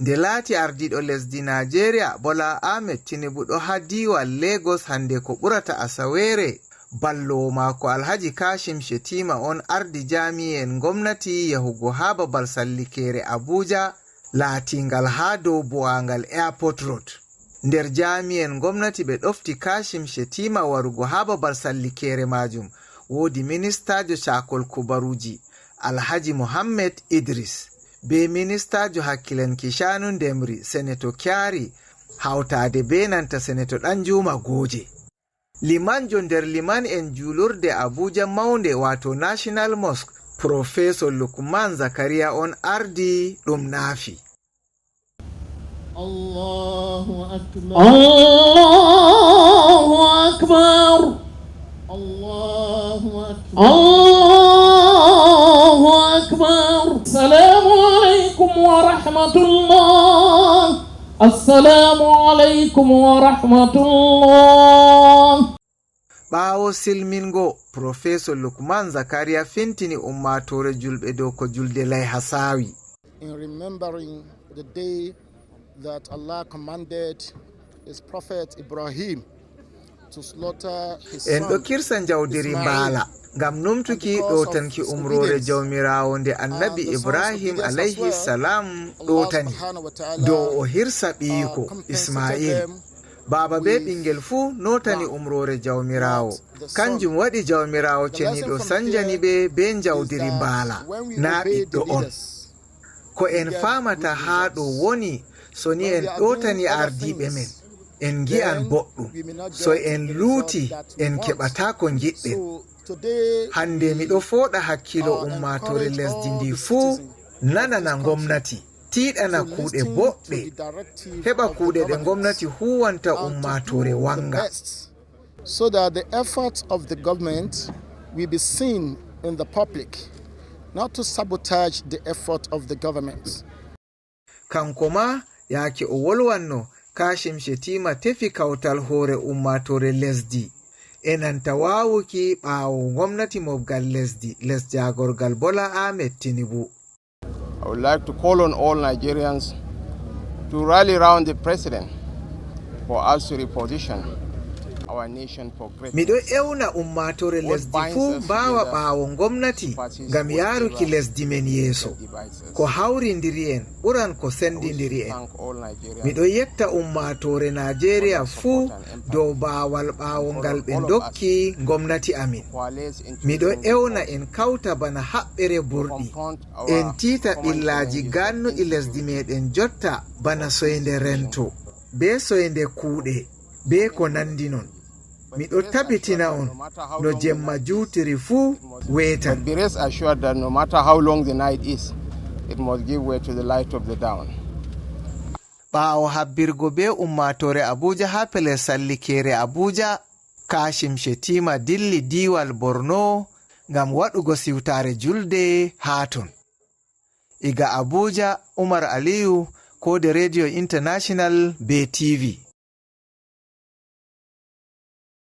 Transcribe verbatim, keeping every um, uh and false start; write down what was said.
Nde laati ardiiɗo lesdi Naajeeriya, Bola Ahmed Tinubu ɗo haa diiwal Lagos hannde ko ɓurata asaweere, balloowo maako Alhaji Kashim Shettima on ardi jaami'en ngomnati yahugo haa babal sallikeere Abuja, laatiingal haa dow buwaangal Airport Road. Nder jaami'en ngomnati ɓe ɗofti Kashim Shettima warugo haa babal sallikeere maajum, woodi ministaajo caakol kubaruuji, Alhaji Mohammed Idris, bee ministaajo hakkilanki caanu ndemri, Senator Kyari, hawtaade bee nanta Senator Danjuma Goje. Limanjo nder liman'en juulurde Abuja mawnde, waato National Mosque, Professor Lukman Zakaria on ardi ɗum naafi. الله أكبر. الله أكبر. الله أكبر. الله أكبر. السلام عليكم ورحمة الله. السلام عليكم ورحمة الله. Ɓaawo silmingo, Professor Lukman Zakaria fintini ummaatoore julɓe dow ko julde layha saawi. In remembering the day that Allah commanded His Prophet Ibrahim to slaughter his En ɗo son kirsa njawdiri Ismail. Mbaala ngam numtuki And because of ɗootanki his umroore obedience, Jawmiraawo nde Annabi and the son's Ibrahim obedience as alayhi well, salam Allah ɗootani subhanahu wa ta'ala, dow o hirsa ɓiyiiko uh, compensated Ismail. Them Baaba bee with ɓiŋngel fuu nootani that umroore Jawmiraawo. Not the son. Kanjum waɗi Jawmiraawo The lesson ceniiɗo from sanjani here ɓe bee is njawdiri that mbaala, when we naa obey ɓiɗɗo the on. Leaders, Ko en faamata haa ɗo woni, so ni en ɗootani ardiiɓe men, en ngi'an boɗɗum. So en luuti, en keɓataa ko ngiɗɗen. Hannde miɗo fooɗa hakkilo ummaatoore lesdi ndi fuu, nanana ngomnati, tiiɗana kuuɗe boɗɗe, heɓa kuuɗe ɗe ngomnati huuwanta ummaatoore waŋga. So that the efforts of the government will be seen in the public, not to sabotage the effort of the government. Kanko maa, yaake o wolwanno, Kashim Shettima tefi kawtal hoore ummaatoore lesdi, e nanta waawuki ɓaawo ngomnati mobgal lesdi, les jaagorgal Bola Ahmed Tinubu. I would like to call on all Nigerians to rally round the president for us to reposition our nation for greatness. Miɗo ewna ummaatoore lesdi fuu mbaawa ɓaawo ngomnati ngam yaaruki lesdi men yeeso. Ko hawrindiri en ɓuran ko sendindiri en. Miɗo yetta ummaatoore Naajeeriya fuu dow baawal ɓaawo ngal ɓe ndokki ngomnati amin. Miɗo ewna en kawta bana haɓɓere burɗi. En tiita ɓillaaji gannuɗi lesdi meɗen jotta bana soynde rento, bee soynde kuuɗe, bee ko nandi non. Miɗo tabitina on no jemma juutiri fuu weetan. But be rest assured that no matter how long the night is, it must give way to the light of the dawn. Ɓaawo habbirgo bee ummaatoore Abuja haa pellel sallikeere Abuja, Kashim Shettima dilli diiwal Borno ngam waɗugo siwtaare julde haa ton. Iga Abuja, Umar Aliyu, Koode Radio International bee T V.